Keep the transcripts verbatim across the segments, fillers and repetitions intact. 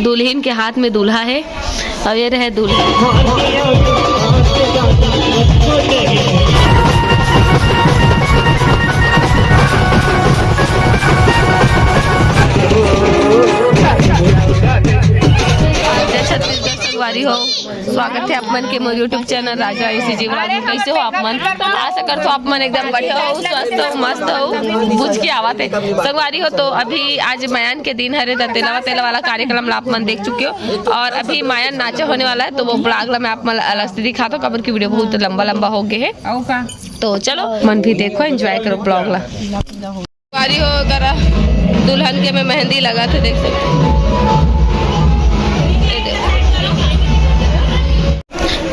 दुल्हिन के हाथ में दूल्हा है, अउ ये रहे दुल्हिन। जय छत्तीसगढ़ संगवारी हो, स्वागत है आप मन के मोर YouTube चैनल राजा एसी जी vlog में। कैसे हो आप मन? आशा करथो आप मन एकदम बढ़िया हो, स्वस्थ हो, मस्त हो, बुझ के आवत है संगवारी हो। तो अभी आज मयान के दिन हरे, त तेला तेला वाला कार्यक्रम ला आप मन देख चुके हो, और अभी मयान नाचा होने वाला है, तो वो vlog ला मैं आप मन ला अलग से दिखाथो, काबर की वीडियो बहुत लंबा लंबा हो गए है। तो चलो मन भी देखो, एंजॉय करो vlog ला। संगवारी हो, करा दुल्हन के में मेहंदी लगा थे, देख सकते हो।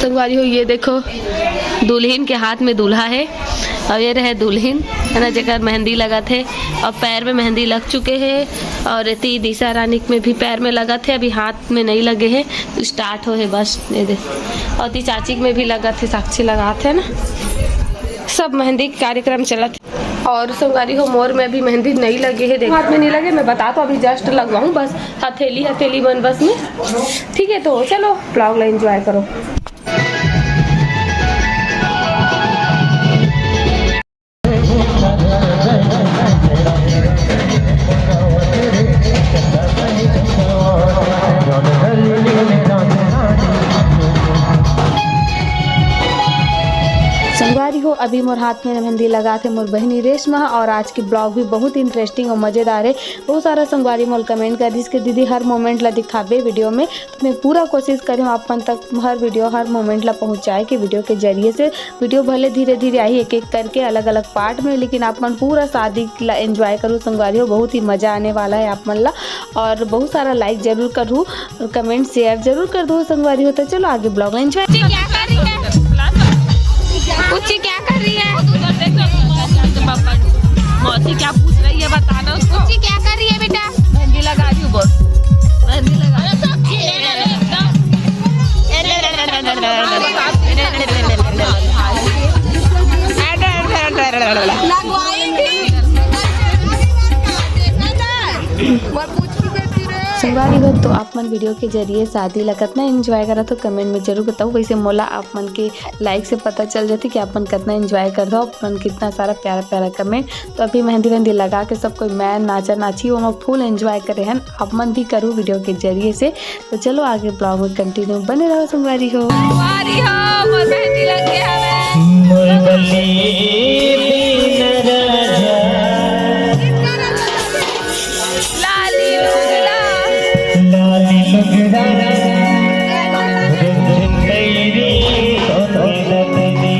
संगवारी हो, ये देखो, दुल्हिन के हाथ में दूल्हा है, और ये रहे दुल्हिन, है ना, जेकर मेहंदी लगा थे, और पैर में मेहंदी लग चुके है, और एती दिशा रानी में भी पैर में लगा थे, अभी हाथ में नहीं लगे है, स्टार्ट हो है बस, ये दे। और ती चाची में भी लगा थे, साक्षी लगा थे ना, सब मेहंदी के कार्यक्रम चलत। और संगवारी हो, मोर में अभी मेहंदी नहीं लगे है, देखो हाथ में नहीं लगे, मैं बता तो अभी जस्ट लगवाऊँ बस, हथेली हथेली मन बस में। ठीक है, तो चलो vlog ला एंजॉय करो। संगवारी हो, अभी मोर हाथ में मेहंदी लगा थे मोर बहिनी रेशमा, और आज की vlog भी बहुत इंटरेस्टिंग और मजेदार है। बहुत सारा संगवारी मोल कमेंट कर दिस कि दीदी हर मोमेंट ला दिखाबे वीडियो में, तो मैं पूरा कोशिश करी हूँ आप मन तक हर वीडियो, हर मोमेंट ला पहुँचाए के वीडियो के जरिए से। वीडियो भले धीरे धीरे आही एक एक करके अलग अलग पार्ट में, लेकिन आप मन पूरा शादी ला एंजॉय करू संगवारी हो, बहुत ही मजा आने वाला है आप मन ला। और बहुत सारा लाइक जरूर करू और कमेंट शेयर जरूर कर दो संगवारी हो। तो चलो आगे vlog ला एंजॉय। क्या कर रही है? कुछ क्या कर रही है? मौसी क्या पूछ रही है, बताना उसको। कुछ क्या कर रही है बेटा? मेहंदी लगा रही हूँ, बोल। मेहंदी लगा रही हूँ। लगवाई थी। संगवारी हो, तो आप मन वीडियो के जरिए शादी ला कतना एंजॉय करत हो, कमेंट में जरूर बताओ। वैसे मोला आप मन के लाइक से पता चल जाथे कि आप मन कतना एंजॉय करत हो, आप मन कितना सारा प्यारा प्यारा कमेंट। तो अभी मेहंदी वेहंदी लगा के सब कोई मैं नाचा नाची, ओमा फुल एंजॉय करे हन। आप मन भी करू वीडियो के जरिए से। तो चलो आगे vlog में कंटिन्यू बने रहो संगवारी हो। संगवारी हो, मोर मेहंदी लग गया हवे। मोर बली दीन राजा। लाली लुगरा। लाली लुगरा। रिमझिम भैरी तोरे रतनी।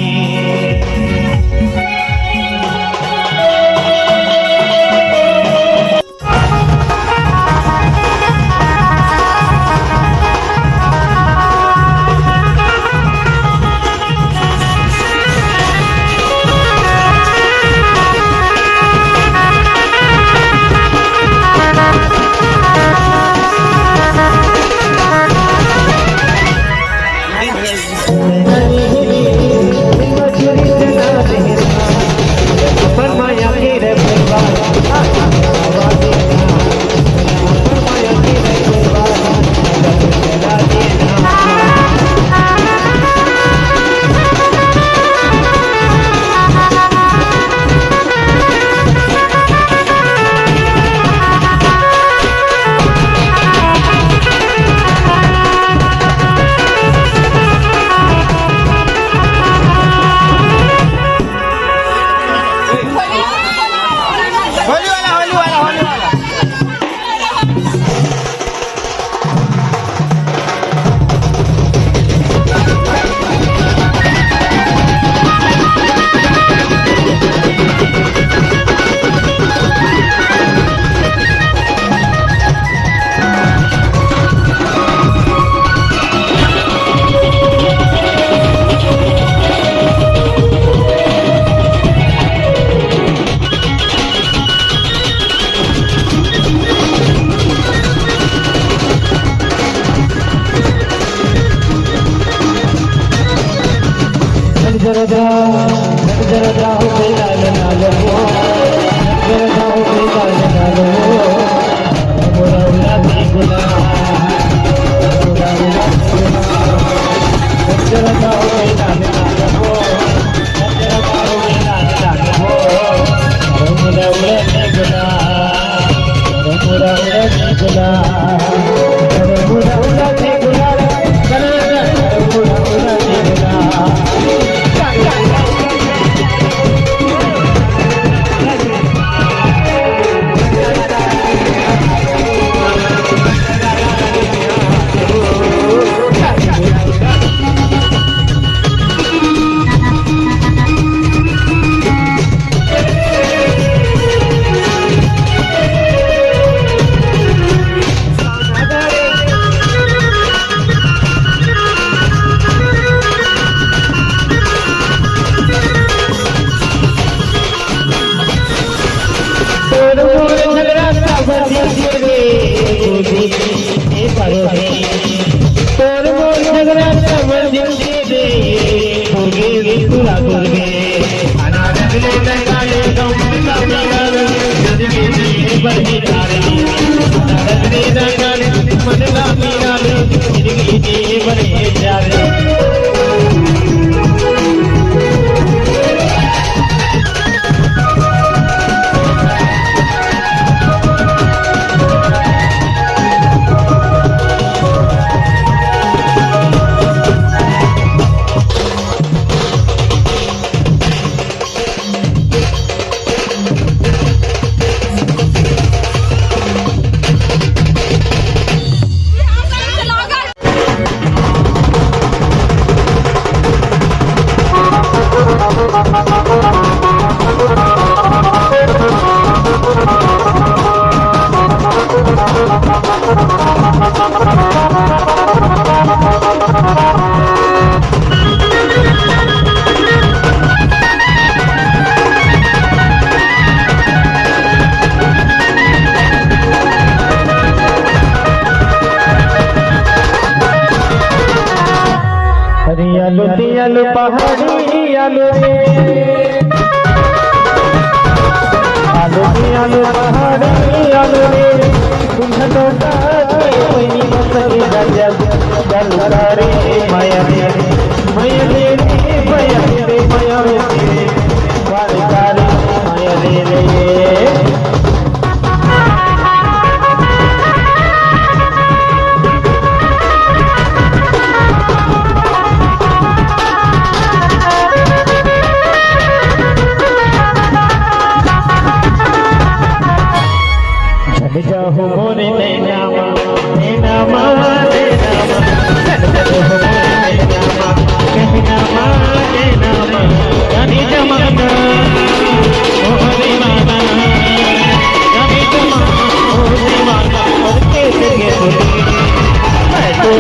होली वाला, होली वाला, होली वाला। जरा जा, जरा जा हो गई लाल लाल हो, जरा जा हो गई लाल लाल हो, मोरा उड़ा दी गुलाब। तोर मोर झगड़ा सब दिल रे, गोदी ए परोसी। तोर मोर झगड़ा सब दिल रे, गोदी पूरा गोदी। अनारत रे दंगाले गम का मिलाल, जिंदगी में बड़ी तारी। अनारत रे दंगाले मन का मिलाल, जिंदगी में बड़ी प्यारी। हरियालो दियालो पहाड़ी आलो रे, आलो दियालो पहाड़ी आलो रे, कुंभ तो कोई मत गजब, गलुकारी माया रे, माया रे, माया रे, माया रे, गलुकारी माया रे। झड़ जाहू मोरे नैना मा, नैना मा, नैना मा। झड़ जाहू मोरे नैना मा, नैना मा, नैना मा। जाने जमाना, ओ दीवाना। जाने जमाना, ओ दीवाना। और कैसे ये सुनी? मैं तो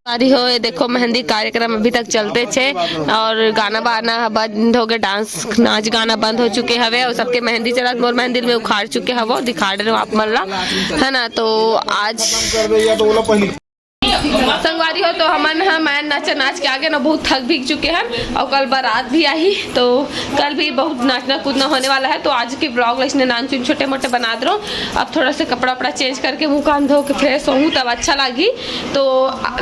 अरे हो, ये देखो, मेहंदी कार्यक्रम अभी तक चलते छे और गाना बाना बंद हो गए, डांस, नाच गाना बंद हो चुके हवे और सबके मेहंदी चलत, मोर मेहंदी में उखाड़ चुके हवो, दिखा रहे हो आप मन ला, है ना। तो आज संगवारी हो, तो हमन ह मैं नाचा नाच के आगे ना बहुत थक भीग चुके हन और कल बारात भी आही, तो कल भी बहुत नाचना कूदना होने वाला है। तो आज के ब्लॉग ला इसने नानचुन छोटे मोटे बना दे रहो। अब थोड़ा सा कपड़ा वपड़ा चेंज करके मुंह कान धो के फ्रेश होहूँ तब अच्छा लागी। तो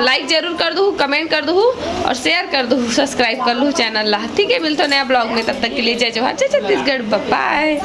लाइक जरूर कर दू, कमेंट कर दू और शेयर कर दू, सब्सक्राइब कर लू चैनल ला। ठीक है, मिलते नया ब्लॉग में, तब तक के लिए जय जोहार, जय छत्तीसगढ़, बाय।